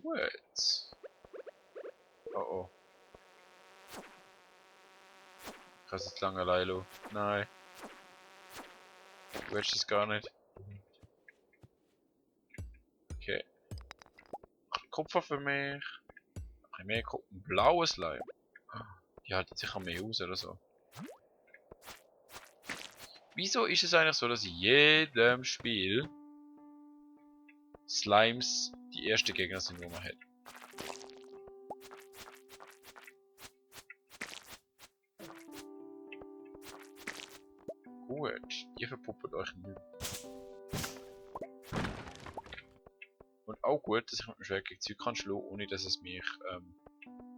Gut. Oh oh. Ich kann es jetzt lange allein lassen. Nein. Du willst es gar nicht. Okay. Kupfer für mich. Ein bisschen mehr Kupfer. Ein blaues Leim. Die halten sich an mehr aus oder so. Wieso ist es eigentlich so, dass in jedem Spiel Slimes die ersten Gegner sind, die man hat? Gut, ihr verpuppert euch nicht. Und auch gut, dass ich mit dem Schwert gegen Zeug kann schlagen, ohne dass es mich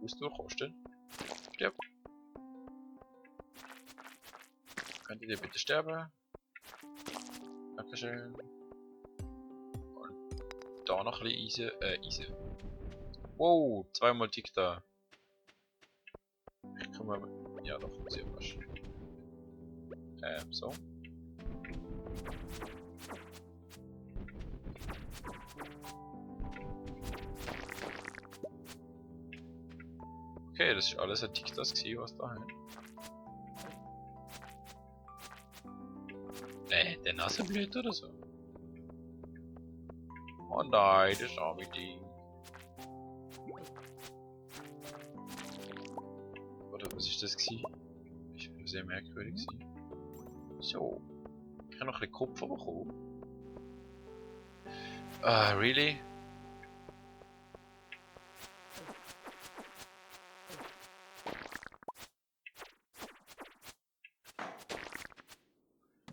Ausdauer kostet. Stirb. Könntet ihr bitte sterben? Dankeschön. Und da noch ein bisschen Eisen. Wow, zweimal Tick da. Ich kann mal. Ja, doch, sehr was. So. Okay, das ist alles ein Tick das gewesen, was da haben. Der Nasenblüt oder so. Oh nein, das arme Ding. Oder was ist das gewesen? Ich bin sehr merkwürdig gewesen. So. Ich habe noch ein bisschen Kupfer bekommen. Really?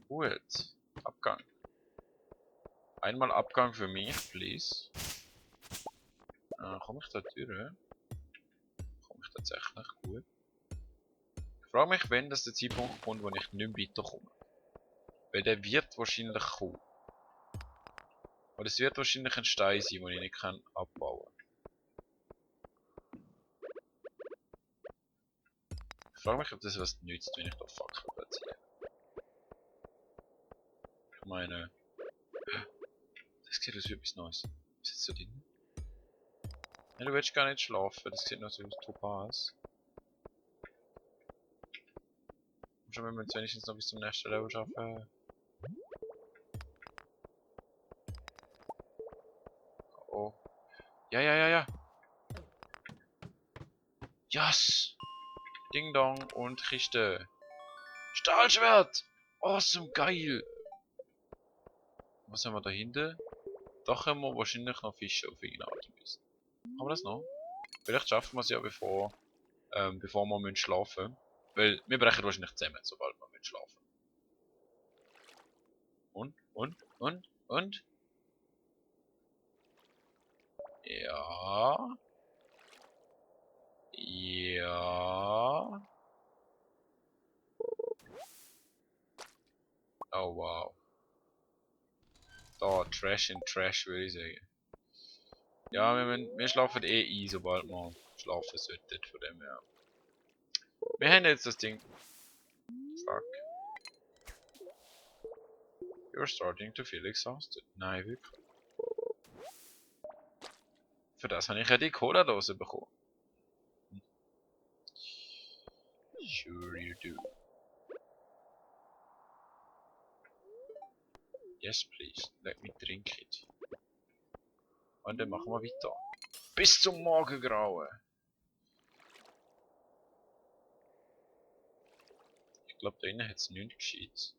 Gut. Abgang. Einmal Abgang für mich, please. Komme ich da durch? Komme ich tatsächlich gut. Ich frage mich, wenn das der Zeitpunkt kommt, wo ich nicht mehr weiterkomme. Weil der wird wahrscheinlich kommen. Oder es wird wahrscheinlich ein Stein sein, den ich nicht abbauen kann. Ich frage mich, ob das was nützt, wenn ich da Fackeln platziere. Ich meine... Das sieht aus wie etwas Neues. Was ist jetzt so drin? Ja, du willst gar nicht schlafen, das sieht noch so aus Topaz. Und schon wenn wir jetzt wenigstens noch bis zum nächsten Level schaffen. Oh. Ja. Yes! Ding Dong und Kiste. Stahlschwert! Awesome, geil! Was haben wir da hinten? Da können wir wahrscheinlich noch Fische auf irgendeine Art und Weise. Haben wir das noch? Vielleicht schaffen wir es ja bevor wir schlafen müssen. Weil wir brechen wahrscheinlich zusammen, sobald wir schlafen. Und? Ja. Ja. Oh wow. Da, Trash in Trash würde ich sagen. Ja, wir schlafen eh ein, sobald wir schlafen sollten, von dem her. Wir haben jetzt das Ding. Fuck. You're starting to feel exhausted. Nein, wirklich. Für das habe ich ja die Cola-Dose bekommen. Sure you do. Yes, please. Let me drink it. Und dann machen wir weiter. Bis zum Morgengrauen. Ich glaube, da innen hat es nichts Gescheites.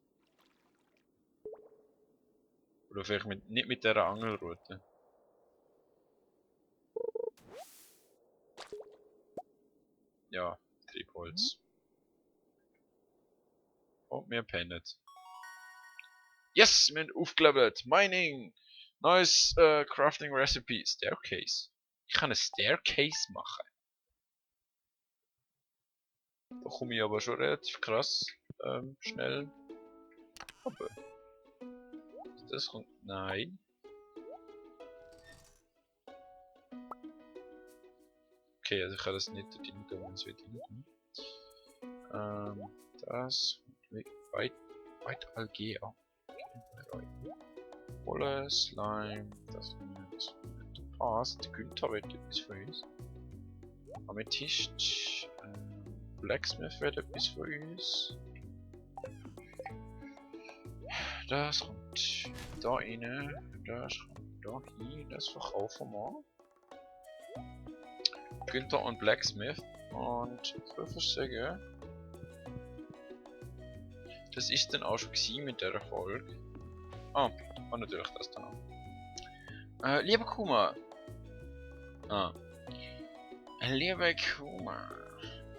Oder vielleicht nicht mit dieser Angelrute. Ja, Triebholz. Und wir pennen. Yes, wir haben aufgelevelt. Mining. Neues Crafting Recipe. Staircase. Ich kann eine Staircase machen. Da komme ich aber schon relativ krass schnell runter. Das kommt. Nein. Okay, also ich kann das nicht dort rein tun, wenn es wieder rein tun. Das weit Algea. Wolle, Slime, das mit passt. Günther wird etwas von uns. Amethyst. Blacksmith wird etwas von uns. Das kommt da rein. Das kommt da hin. Das verkaufen wir. Günther und Blacksmith. Und ich würde sagen, das ist dann auch schon gewesen mit der Folge. Ah, und natürlich das dann auch. Lieber Kuma. Lieber Kuma.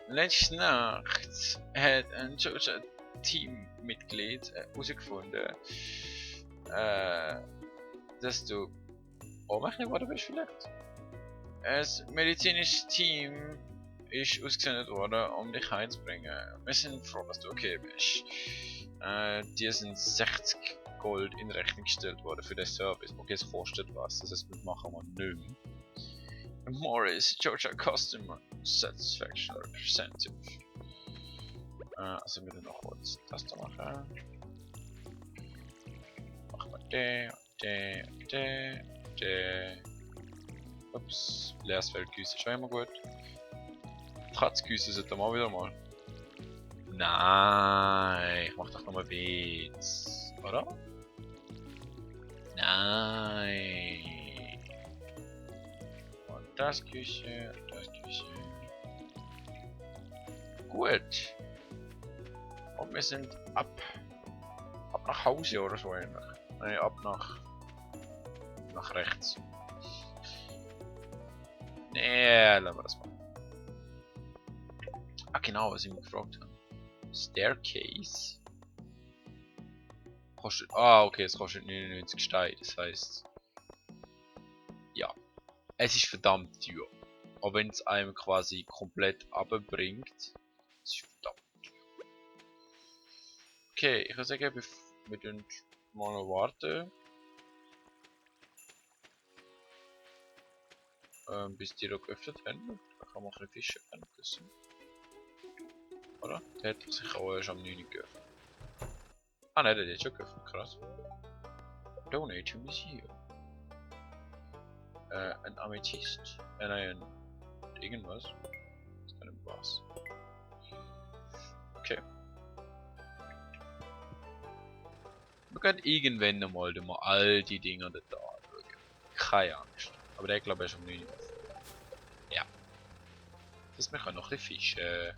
Letzte Nacht hat ein Joja Teammitglied herausgefunden, dass du ohnmächtig geworden bist vielleicht. Ein medizinisches Team ist ausgesendet worden, um dich heimzubringen. Wir sind froh, dass du okay bist. Dir sind 60 Gold in Rechnung gestellt worden für den Service. Okay, es kostet was, das heißt, wir machen wir nicht mehr. Morris, Joja Customer Satisfaction Representative. Also wir noch kurz das da machen. Machen wir den. Ups, leeres Feldgüsse ist schon immer gut. Katzgüsse sollten wir auch wieder mal. Nein, ich mach doch nochmal Witz, oder? Nein. Und das Küche, das Küche. Gut. Und wir sind ab nach Hause oder so ähnlich. Nein, ab nach rechts. Nee, lassen wir das mal. Ah genau, was ich mich gefragt habe. Staircase. Kostet. Ah, okay, es kostet 99 Steine. Das heißt. Ja. Es ist verdammt teuer. Aber wenn es einem quasi komplett abbringt. Es ist verdammt teuer. Okay, ich würde sagen, wir tun mal noch warten. Bis die da geöffnet haben. Da kann man ein bisschen Fische essen. Oder? Der hat sich auch erst am 9. geöffnet. Ah ne, der hat jetzt schon geöffnet, krass. Donate to Museum. Ein Amethyst. Nein, irgendwas. Das kann ein was. Okay. Wir können irgendwann mal all die Dinger da anschauen. Keine Angst. Aber der glaube ich ist am 9. Ja. Das wir können noch ein bisschen fischen.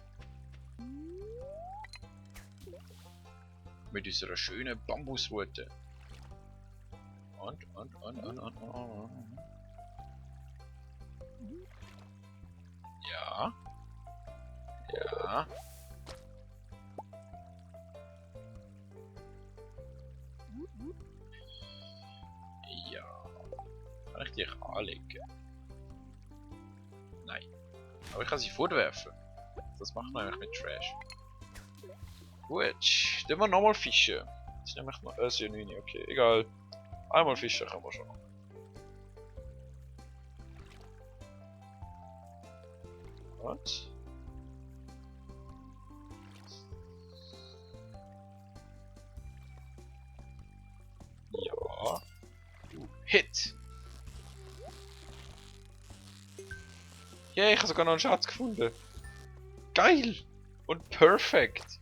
Mit unserer schönen Bambusroute. Und. Ja. Ja. Ja. Kann ich die anlegen? Nein. Aber ich kann sie fortwerfen. Das macht man eigentlich mit Trash. Gut, dann wir nochmal fischen. Das ist nämlich noch ja 9, okay, egal. Einmal fischen können wir schon. Was? Ja. Hit! Yeah, ich habe sogar noch einen Schatz gefunden. Geil! Und perfekt!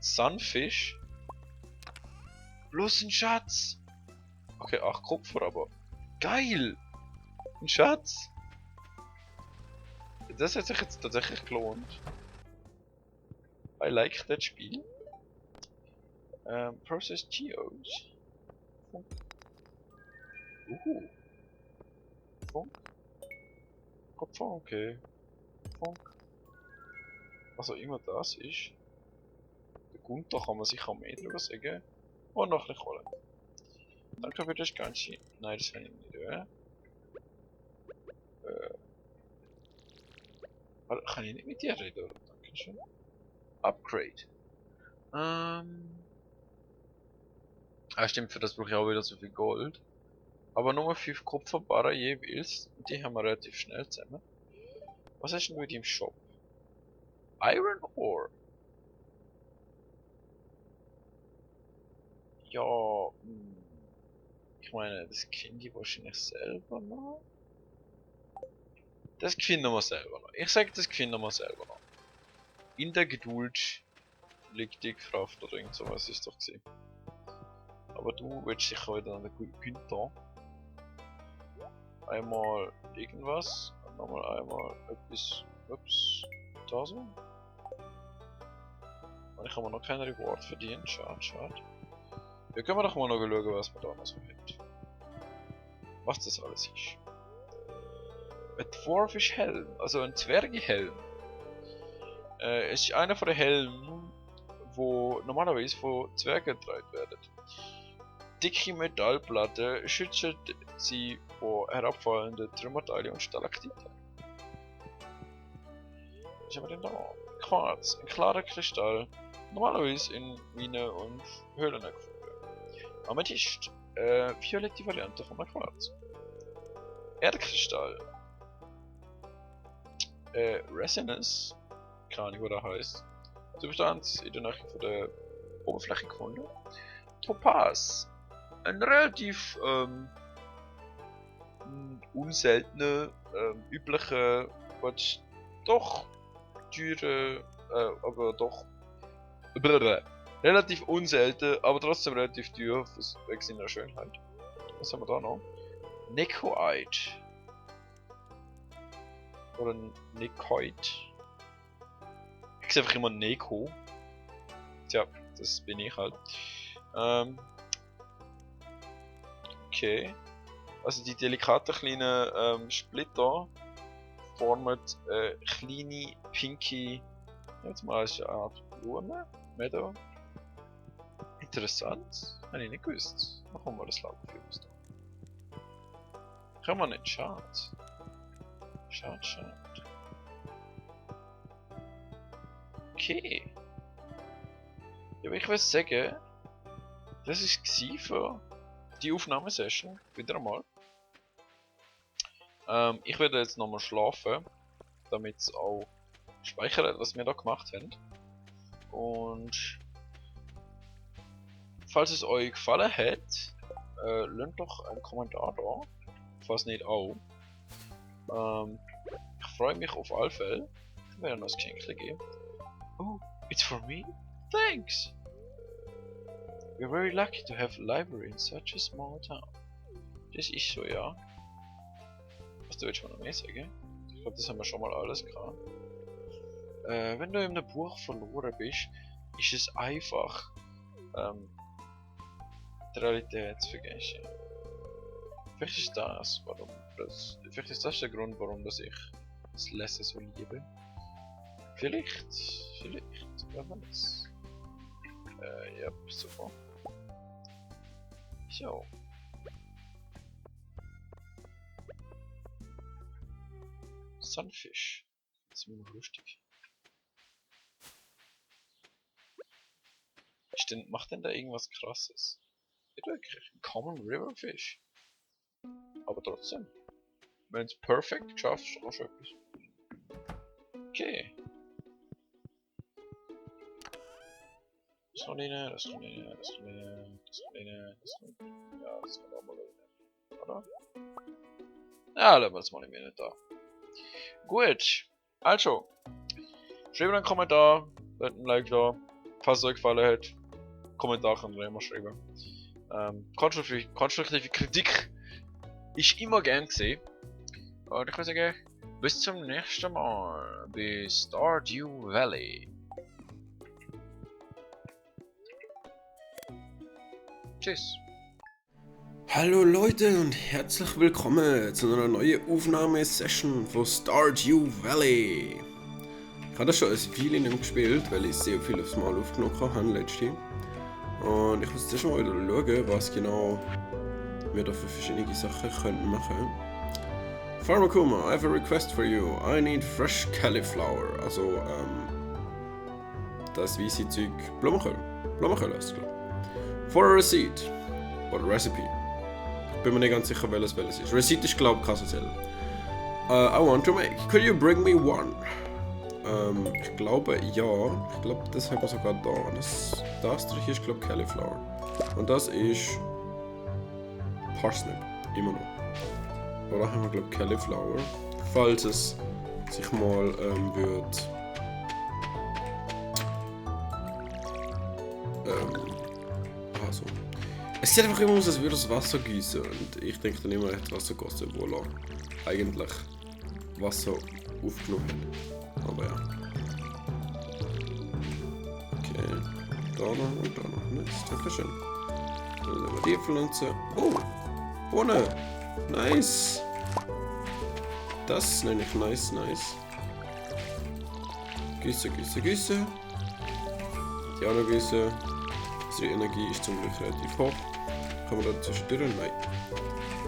Sunfish. Bloß ein Schatz. Okay, 8 Kupfer, aber geil. Ein Schatz. Das hat sich jetzt tatsächlich gelohnt. I like that Spiel. Process Geos. Funk. Funk. Kupfer, okay. Funk. Was auch immer das ist. Und da kann man sich auch mehr drüber sagen. Und noch ein bisschen holen. Danke für das Ganze. Nein, das kann ich nicht, oder? Kann ich nicht mit dir reden, oder? Dankeschön. Upgrade. Ah, stimmt, für das brauche ich auch wieder so viel Gold. Aber nur 5 Kupferbarren jeweils. Und die haben wir relativ schnell zusammen. Was hast du denn mit im Shop? Iron Ore. Ja, ich Ich meine, das kenne ich wahrscheinlich selber noch. Das finden wir selber noch. Ich sage, das finden wir selber noch. In der Geduld liegt die Kraft oder irgend sowas ist doch gesehen. Aber du willst sicher wieder an der Günther. Einmal irgendwas und nochmal einmal etwas. Ups, da so. Und ich habe noch keinen Reward verdient. Schade, schade. Wir können doch mal noch schauen, was man da noch so hat. Was das alles ist. Ein Dwarfish-Helm, also ein Zwergehelm. Es ist einer von den Helmen, wo normalerweise von Zwergen getragen werden. Dicke Metallplatten schützen sie vor herabfallenden Trümmerteilen und Stalaktiten. Was haben wir denn da? Quarz, ein klarer Kristall, normalerweise in Minen und Höhlen gefunden. Amethyst, violette Variante von Quarz. Erdkristall, Resonance, keine Ahnung, was das heißt. Substanz in der Nähe von der Oberfläche gefunden. Topaz, ein relativ unseltener, üblicher, was doch teure, aber doch relativ unselten, aber trotzdem relativ teuer wegen seiner Schönheit. Was haben wir da noch? Nekoite. Oder Nekoite. Ich sehe einfach immer Neko. Tja, das bin ich halt. Okay. Also die delikaten kleinen Splitter formen kleine, pinke, jetzt mal als eine Art Blume, Meadow. Interessant, habe ich nicht gewusst. Machen wir das Lager für uns da. Kann man nicht, schade. Schade, schade. Okay. Ja, aber ich würde sagen, das war für die Aufnahmesession, wieder einmal. Ich werde jetzt nochmal schlafen, damit es auch speichert, was wir da gemacht haben. Und falls es euch gefallen hat, lasst doch einen Kommentar da, falls nicht auch. Ich freue mich auf alle Fälle. Ich werde noch ein Geschenk geben. Oh, it's for me? Thanks! We're very lucky to have a library in such a small town. Das ist so, ja. Was du willst mal noch mehr sagen? Ich glaube, das haben wir schon mal alles gehabt. Wenn du in einem Buch verloren bist, ist es einfach, die Realität zu vergessen. Vielleicht ist das, vielleicht ist das der Grund, warum ich das Lesen so liebe. Vielleicht, wer weiß. Ja, super. So. Sunfish. Das ist mir noch lustig. Macht denn da irgendwas krasses? Nicht wirklich. Ein Common River Fish. Aber trotzdem. Wenn es perfekt geschafft ist, auch schon etwas. Okay. Das kann rein, das kann rein, das kann rein, das kann rein, das kann. Ja, das kann auch mal rein. Oder? Ja, lassen wir es mal nicht da. Gut. Also. Schreibt einen Kommentar, lasst ein Like da. Falls es euch gefallen hat. Kommentar könnt ihr immer schreiben. Konstruktive Kritik ist immer gern gesehen. Und ich würde sagen, bis zum nächsten Mal bei Stardew Valley. Tschüss. Hallo Leute und herzlich willkommen zu einer neuen Aufnahmesession von Stardew Valley. Ich habe das schon ein Weile nicht mehr gespielt, weil ich sehr viel aufs Mal aufgenommen habe letztes. Und ich muss jetzt mal wieder schauen, was genau wir da für verschiedene Sachen machen können. Farmer Kuma, I have a request for you. I need fresh cauliflower. Also, das weiße Zeug, Blumenkohl. Blumenkohl ist es, glaube ich. For a receipt. Oder Recipe. Ich bin mir nicht ganz sicher, welches ist. Receipt ist, glaube ich, Kassenzell. I want to make. Could you bring me one? Ich glaube, ja. Ich glaube, das haben wir sogar da. Das ist, glaube ich, Cauliflower. Und das ist Parsnip. Immer noch. Oder haben wir, glaube ich, Cauliflower. Falls es sich mal wird. Also. Es sieht einfach immer aus, als würde das Wasser gießen. Und ich denke dann immer, er hat Wasser gegossen, obwohl er eigentlich Wasser aufgenommen hat. Aber ja. Okay. Da noch und da noch. Nice. Dankeschön. Dann nehmen wir die Pflanze. Oh! Bohne! Nice! Das nenne ich nice. Güsse. Die auch noch Güsse. Unsere Energie ist zum Glück relativ hoch. Kann man da zwischendurch? Nein.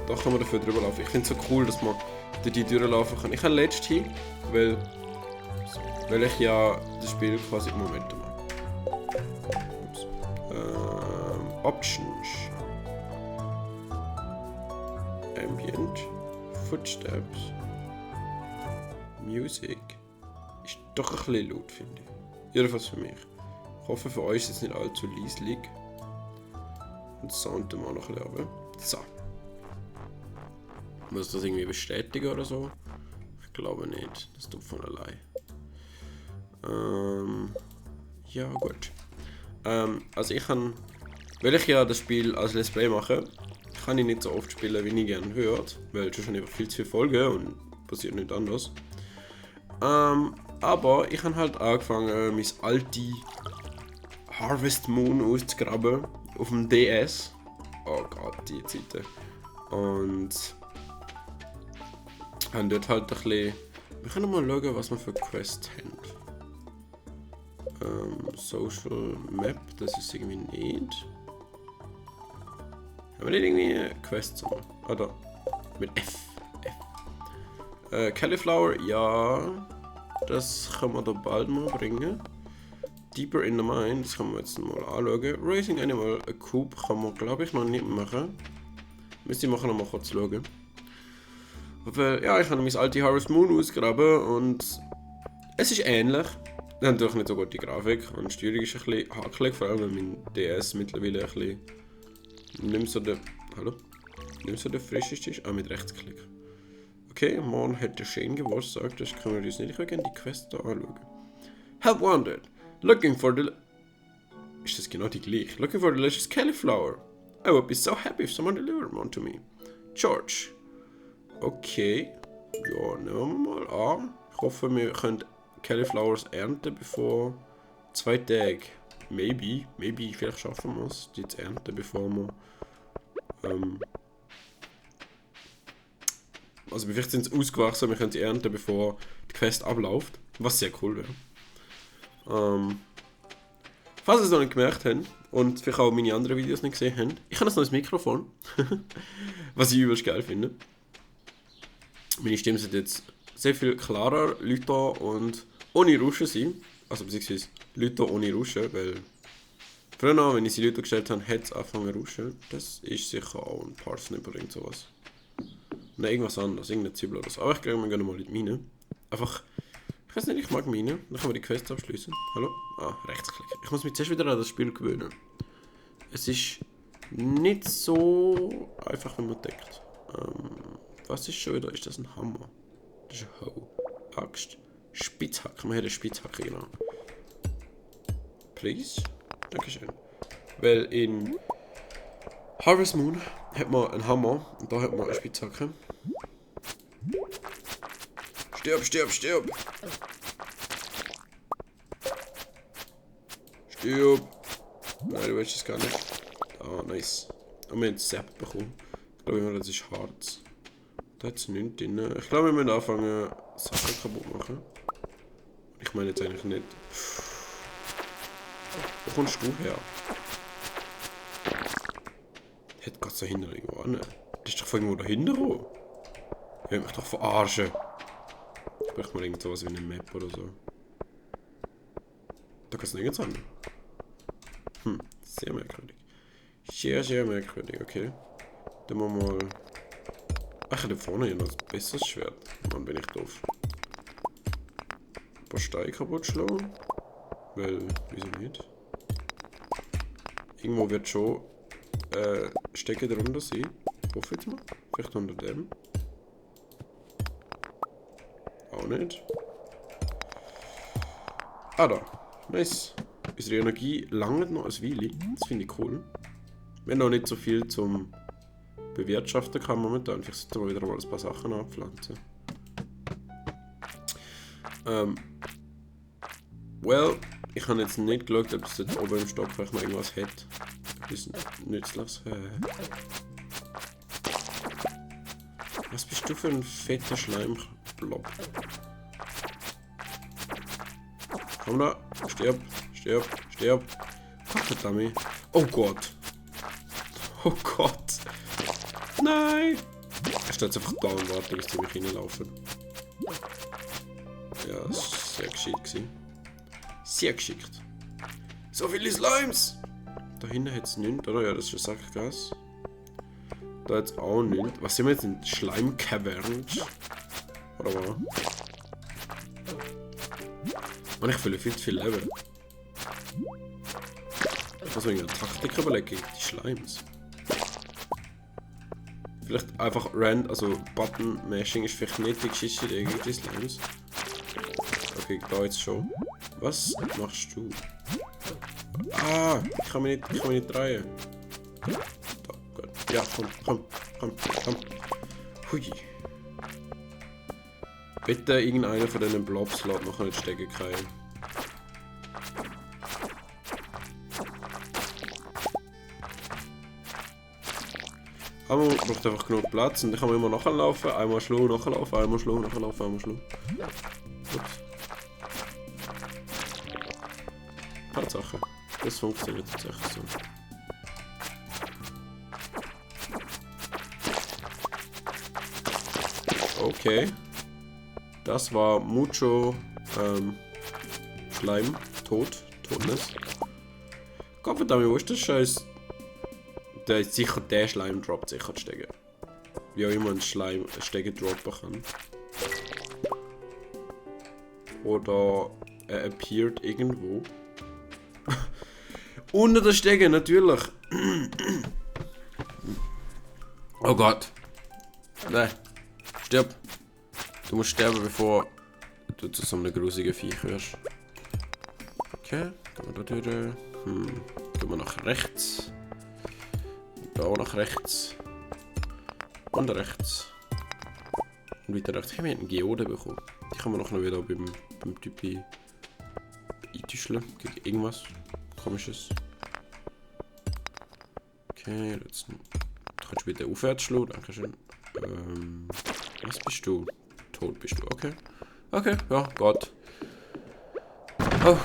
Da kann man dafür drüber laufen. Ich finde es so cool, dass man durch die durchlaufen kann. Ich habe letztens, weil ich ja das Spiel quasi im Moment mache. Options. Ambient. Footsteps. Music. Ist doch ein bisschen laut, finde ich. Jedenfalls für mich. Ich hoffe, für euch ist es nicht allzu leislich. Und Sound tun wir auch noch ein bisschen runter. So. Muss das irgendwie bestätigen oder so? Ich glaube nicht. Das tut von allein. Ja, gut. Also ich kann... Weil ich ja das Spiel als Let's Play mache, kann ich nicht so oft spielen, wie ich gerne hört. Weil schon einfach viel zu viele Folgen und passiert nicht anders. Aber ich habe halt angefangen, mein alte Harvest Moon auszugraben auf dem DS. Oh Gott, die Zeiten. Und haben dort halt ein bisschen... Wir können mal schauen, was wir für Quests haben. Social Map, das ist irgendwie nicht. Haben wir nicht irgendwie Quests? Oder mit F. Cauliflower, ja. Das können wir da bald mal bringen. Deeper in the Mine, das können wir jetzt mal anschauen. Raising Animal, a Coop kann man glaube ich noch nicht machen. Müsste ich noch mal kurz schauen. Aber ja, ich habe mein alte Harvest Moon ausgraben und es ist ähnlich. Wir haben natürlich nicht so gute Grafik und die Steuerung ist ein bisschen hakelig, vor allem weil mein DS mittlerweile ein bisschen nicht so der... Hallo? Nicht so der frischeste ist. Ah, mit Rechtsklick. Okay, morgen hat der Shane Geburtstag, das können wir uns nicht. Ich will gerne die Quest da anschauen. Help wanted. Looking for the... Ist das genau die gleiche? Looking for the delicious cauliflower. I would be so happy if someone delivered one to me. George. Okay. Ja, nehmen wir mal an. Ich hoffe, wir können Cauliflowers ernten bevor 2 Tage. Maybe, vielleicht schaffen wir es, die zu ernten, bevor wir... Also vielleicht sind sie ausgewachsen, wir können sie ernten, bevor die Quest abläuft. Was sehr cool wäre. Falls ihr es noch nicht gemerkt habt und vielleicht auch meine anderen Videos nicht gesehen habt, ich habe ein neues Mikrofon. Was ich übelst geil finde. Meine Stimme sind jetzt sehr viel klarer, lauter und ohne Rauschen sein. Also beziehungsweise lauter ohne Rauschen, weil früher noch, wenn ich sie lauter gestellt habe, hat es angefangen zu rauschen. Das ist sicher auch ein Parsnip oder irgend sowas. Nein, irgendwas anderes, irgendein Zwiebel oder so. Aber ich glaube, wir gehen mal in die Mine. Einfach, ich weiß nicht, ich mag Mine. Dann können wir die Quest abschließen. Hallo? Ah, Rechtsklick. Ich muss mich zuerst wieder an das Spiel gewöhnen. Es ist nicht so einfach, wie man denkt. Was ist schon wieder? Ist das ein Hammer? Das ist ein Hoe. Axt. Spitzhacke. Man hat eine Spitzhacke, genau. Please? Dankeschön. Weil in Harvest Moon hat man einen Hammer und da hat man eine Spitzhacke. Stirb! Stirb! Nein, du willst es gar nicht. Ah, nice. Und wir haben Sepp bekommen. Ich glaube, das ist Harz. Da hat es nichts drin. Ich glaube, wir müssen anfangen, Sachen kaputt machen. Ich meine jetzt eigentlich nicht. Wo kommst du her? Hätte gerade so hinten irgendwo an. Das ist doch von irgendwo dahinter. Ich will mich doch verarschen. Ich brauche mal irgend sowas wie eine Map oder so. Da kann es nirgends an. Sehr merkwürdig. Sehr merkwürdig, okay. Dann machen wir mal... Ach, da vorne hier noch ein besseres Schwert. Mann, bin ich doof. Ein paar Steine kaputt schlagen. Weil, wieso nicht? Irgendwo wird schon Stecke drunter sein. Hoffe jetzt mal. Vielleicht unter dem. Auch nicht. Ah, da. Nice. Unsere Energie langt noch als Weile. Das finde ich cool. Wir haben noch nicht so viel zum bewirtschaften kann momentan. Vielleicht sollten wir wieder mal ein paar Sachen anpflanzen. Well, ich habe jetzt nicht geschaut, ob es dort oben im Stockwerk noch irgendwas hat. Etwas Nützliches. Was bist du für ein fetter Schleimblob? Komm da, stirb, stirb, stirb. Verdammt. Oh Gott. Oh Gott. Nein. Er steht einfach da und wartet, bis sie mich reinlaufen. Ja, das war sehr geschickt gewesen. Sehr geschickt. So viele Slimes! Da hinten hat es nichts, oder? Ja, das ist ein Sackgas. Da hat es auch nichts. Was sind wir jetzt in Schleimcaverne? Oder was? Mann, ich fühle viel zu viel Leben. Ich muss mir eine Taktik überlegen gegen die Schleims. Vielleicht einfach also Button-Mashing ist vielleicht nicht die Geschichte gegen die Slimes. Okay, da jetzt schon. Was machst du? Ah, ich kann mich nicht drehen. Da, gut. Ja, komm. Hui. Bitte irgendeiner von diesen Blobs lässt noch nicht stecken können. Aber man braucht einfach genug Platz und dann kann man immer nachlaufen. Einmal schlagen, nachlaufen, einmal schlagen, nachlaufen, einmal schlagen. Ups. Tatsache. Das funktioniert tatsächlich so. Okay. Das war mucho Schleim. Todness. Gottverdammt, wo ist das Scheiß? Der ist sicher der Schleim droppt sicher die Stege. Wie auch immer ein Schleim eine Stege droppen kann. Oder er appeared irgendwo. Unter der Stege, natürlich. Oh Gott. Nein. Stirb. Du musst sterben, bevor du zu so einem grusigen Viech wirst. Okay. Gehen wir da durch. Gehen wir nach rechts. Da auch nach rechts. Und rechts. Und weiter rechts. Ich habe einen Geode bekommen. Die kann man noch wieder beim Typi eintuscheln. Gegen irgendwas Komisches. Okay, jetzt kannst du wieder aufwärts schlagen. Dankeschön. Was bist du? Tot bist du. Okay. Okay, ja, Gott. Oh.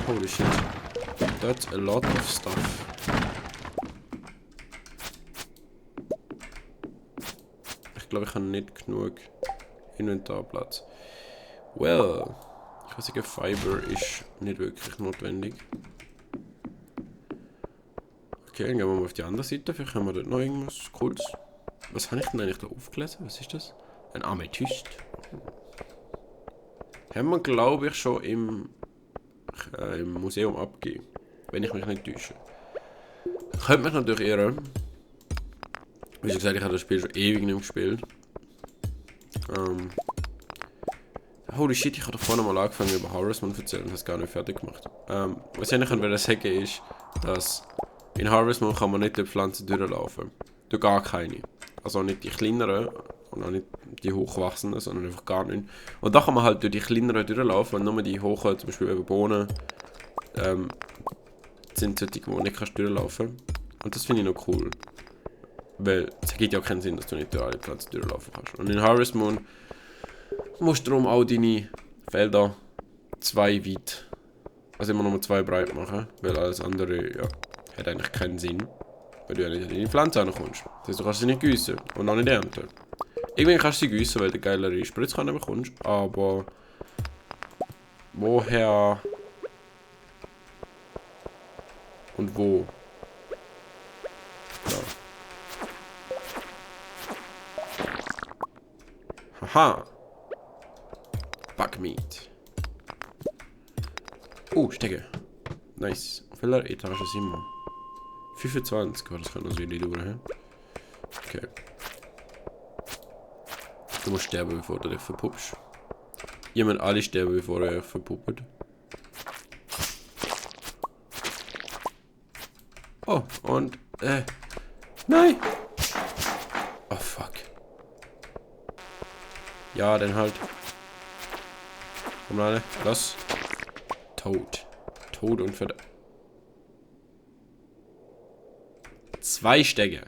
Holy shit. That's a lot of stuff. Ich glaube, ich habe nicht genug Inventarplatz. Well, ich kann sagen, Fiber ist nicht wirklich notwendig. Okay, dann gehen wir mal auf die andere Seite. Vielleicht haben wir dort noch irgendwas Cooles. Was habe ich denn eigentlich da aufgelesen? Was ist das? Ein Amethyst. Haben wir, glaube ich, schon im Museum abgegeben. Wenn ich mich nicht täusche. Könnte mich natürlich irren. Wie gesagt, ich habe das Spiel schon ewig nicht mehr gespielt. Holy shit, ich habe doch vorhin mal angefangen über Harvestmoon zu erzählen und habe es gar nicht fertig gemacht. Was ich eigentlich sagen ist, dass in Harvestmoon kann man nicht durch Pflanzen durchlaufen. Durch gar keine. Also nicht die kleineren und auch nicht die hochwachsenden, sondern einfach gar nicht. Und da kann man halt durch die kleineren durchlaufen, und nur die hohen, zum Beispiel eben Bohnen, sind solche, wo du nicht kannst durchlaufen. Und das finde ich noch cool. Weil es gibt ja keinen Sinn, dass du nicht durch alle Pflanzen durchlaufen kannst. Und in Harvest Moon musst du darum auch deine Felder 2 weit, also immer nur 2 breit machen, weil alles andere, ja, hat eigentlich keinen Sinn, weil du ja nicht in die Pflanze rankommst. Das heißt, du kannst sie nicht gießen und auch nicht ernten. Irgendwann kannst du sie gießen, weil du geilere Spritzkanne bekommst, aber woher und wo? Ja. Haha. Backmeat. Stecke. Nice. Auf welcher Etage sind wir? 25, das kann also nicht dauern. Okay. Du musst sterben, bevor du dich verpuppst. Ihr müsst alle sterben, bevor ihr euch verpuppt. Oh, und, nein! Oh, fuck. Ja, dann halt. Komm, alle, los. Tot. Tot und verdammt. 2 Stege.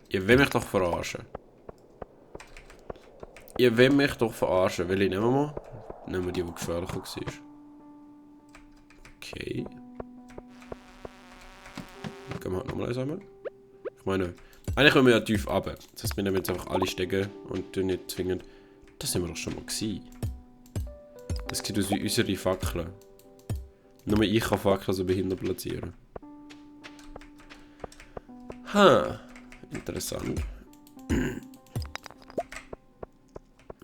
Ihr wollt mich doch verarschen. Ihr wollt mich doch verarschen. Will ich nehmen wir mal? Nehmen wir die gefährlicher war. Okay. Gehen wir halt nochmal einsammeln. Ich meine, eigentlich können wir ja tief runter. Das heißt, wir nehmen jetzt einfach alle Stege und tun nicht zwingend. Das sind wir doch schon mal gewesen. Das sieht aus wie unsere Fackeln. Nur ich kann Fackeln so behindert platzieren. Interessant.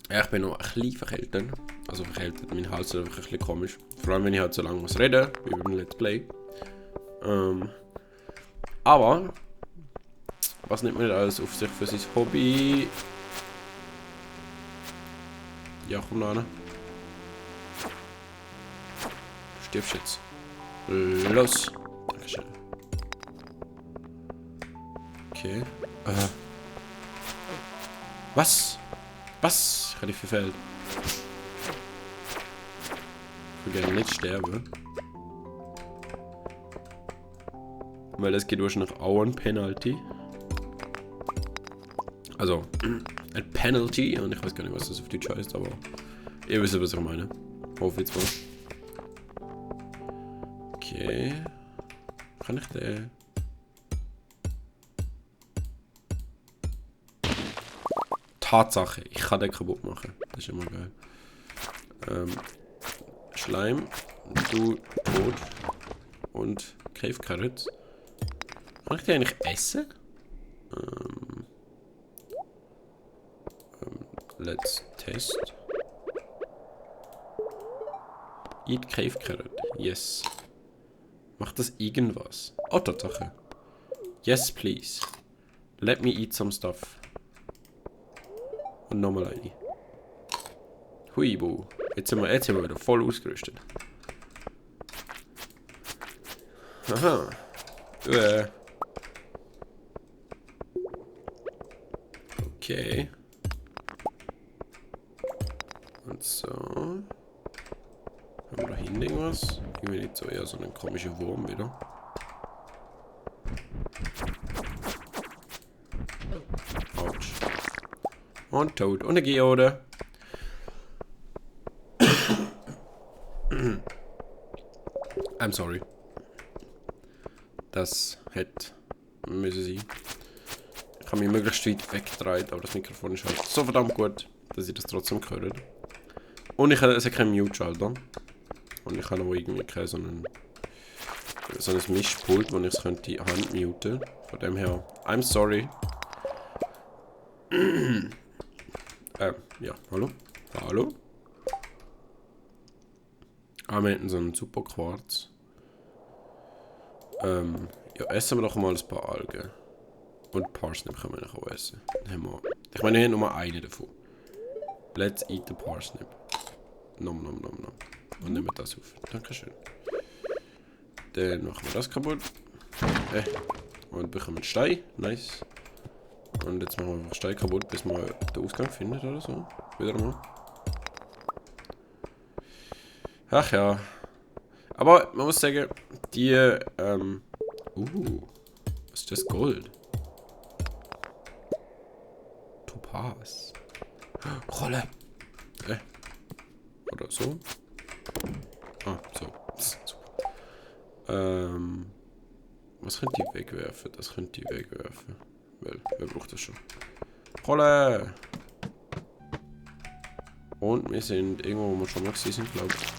Ja, ich bin noch ein bisschen verkältet. Also verkältet, mein Hals ist einfach ein bisschen komisch. Vor allem, wenn ich halt so lange muss reden, wie beim Let's Play. Aber, was nimmt man nicht alles auf sich für sein Hobby? Ja, komm da hin. Du stirbst jetzt. Los. Dankeschön. Okay. Was? Was? Ich habe dich verfehlt. Ich will gerne nicht sterben. Weil das geht wahrscheinlich auch ein Penalty. Also, ein Penalty. Und ich weiß gar nicht, was das auf Deutsch heißt, aber ihr wisst, was ich meine. Hoffe jetzt mal. Okay. Kann ich den... Tatsache, ich kann den kaputt machen. Das ist immer geil. Schleim, du tot und Cave Carrots. Kann ich die eigentlich essen? Let's test. Eat Cave Carrot. Yes. Macht das irgendwas? Oh, Tatsache. Yes, please. Let me eat some stuff. Und nochmal eine. Hui, bu. Jetzt sind wir wieder voll ausgerüstet. Aha. Okay. Und so. Haben wir da hinten irgendwas? Irgendwie nicht so, eher so einen komischen Wurm wieder. Autsch. Und tot. Und eine Geode. I'm sorry. Das hätte müssen sein. Ich habe mich möglichst weit weggedreht, aber das Mikrofon ist halt so verdammt gut, dass ich das trotzdem höre. Und es hat keinen Mute-Schalter. Und ich habe noch irgendwie so ein Mischpult, wo ich es könnte handmuten. Von dem her, I'm sorry. Ja, hallo? Hallo? Ah, wir hätten so einen super Quarz. Ja, essen wir doch mal ein paar Algen. Und Parsnip können wir auch essen. Ich meine, wir haben nur eine davon. Let's eat the Parsnip. Nom nom nom nom. Und nehmen wir das auf. Dankeschön. Dann machen wir das kaputt. Und bekommen Stein. Nice. Und jetzt machen wir einfach Stein kaputt, bis wir den Ausgang finden oder so. Wieder mal. Ach ja. Aber man muss sagen, die, was ist das? Gold? Topaz. Rolle. Oder so. Ah, so. Super. Was könnt ihr wegwerfen? Das könnt ihr wegwerfen. Weil, wer braucht das schon? Rolle! Und wir sind irgendwo, wo wir schon mal gewesen sind, glaube ich.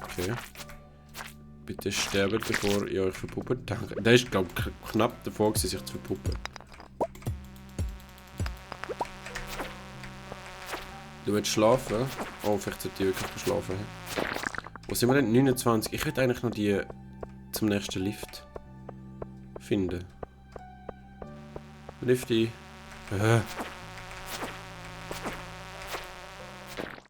Okay. Bitte sterbt, bevor ihr euch verpuppt. Danke. Der ist, glaube ich, knapp davor gewesen, sich zu verpuppen. Du willst schlafen? Oh, vielleicht sollte ich wirklich schlafen. Wo sind wir denn? 29. Ich würde eigentlich noch die zum nächsten Lift finden. Lifty.